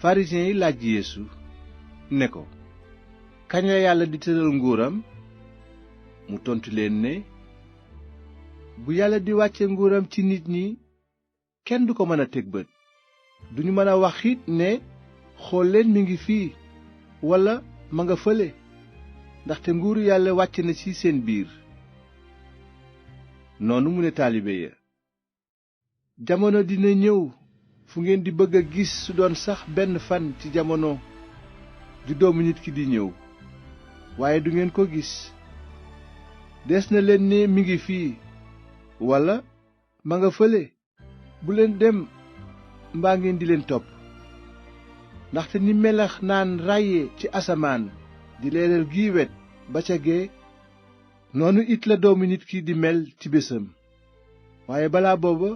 farisiyen yi laaj Yeesu ne ko, kañ la yàlla di tëral nguuram? mu tontu leen ne, bu yàlla di wàcce nguuram ci nit ñi kenn du ko mën a teg bët. duñu mën a wax it ne, xool leen mi ngi fii walla ma nga fële, ndaxte nguuru yàlla wàcc na ci seen biir. noonu mu ne taalibe ya, jamono dina ñëw fu ngeen di bëgg a gis su doon sax benn fan ci jamono ju doomu nit ki di ñëw, waaye du ngeen ko gis. des na leen ne mi ngi fii walla ma nga fële, bu leen dem mbaa ngeen di leen topp. ndaxte ni melax naan ràyye ci asamaan di leeral gii wet ba ca gee, noonu it la doomu nit ki di mel ci bésam. waaye balaa booba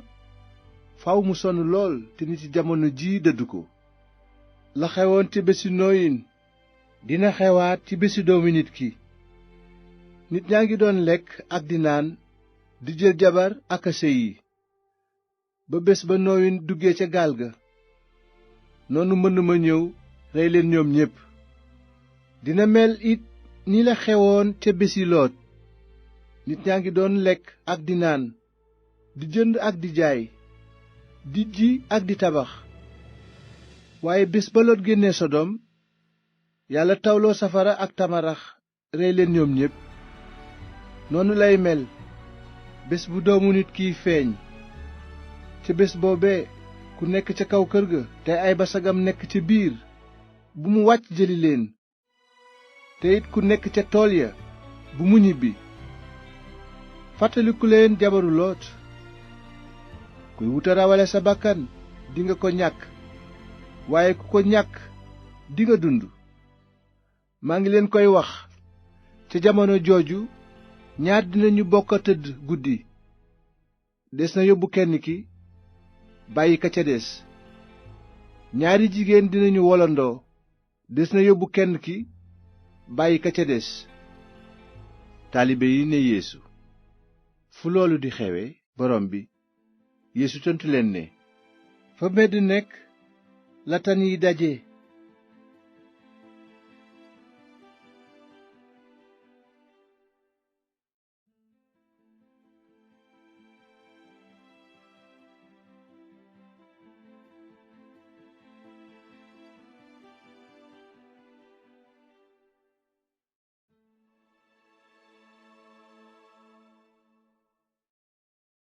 faw mu sonn lool te nit ci jamono ji dëddu ko. la xewoon ci bési nooyin dina xewaat ci bési doomu nit ki. nit ñaa ngi doon lekk ak di naan, di jël jabar ak a sëyi, ba bés ba nooyin duggee ca gaal ga. noonu mbënn ma ñëw rey leen ñoom ñépp. dina mel it ni la xewoon ca bési loot. nit ñaa ngi doon lekk ak di naan, di jënd ak di jaay, di ji ak di tabax. waaye bés ba Lot génnee Sodom, yàlla tawloo safara ak tamarax rey leen ñoom ñépp. noonu lay mel bés bu doomu nit kiy feeñ. ca bés boobee ku nekk ca kaw kër ga te ay basagam nekk ca biir, bu mu wàcc jëli leen. te it ku nekk ca tool ya bu mu ñibbi. fàttaliku leen jabaru Loot. kuy wuta rawale sa bakkan dinga ko ñàkk, waaye ku ko ñàkk dinga dund. maa ngi leen koy wax, ca jamono jooju ñaar dinañu bokk a tëdd guddi. des na yóbbu kenn ki, bàyyi ka ca des. ñaari jigéen dinañu wolandoo. des na yóbbu kenn ki, bàyyi ka ca des. taalibe yi ne Yeesu, fu loolu di xewe borom bi? Yeesu tontu leen ne, fa medd nekk la tan yi daje.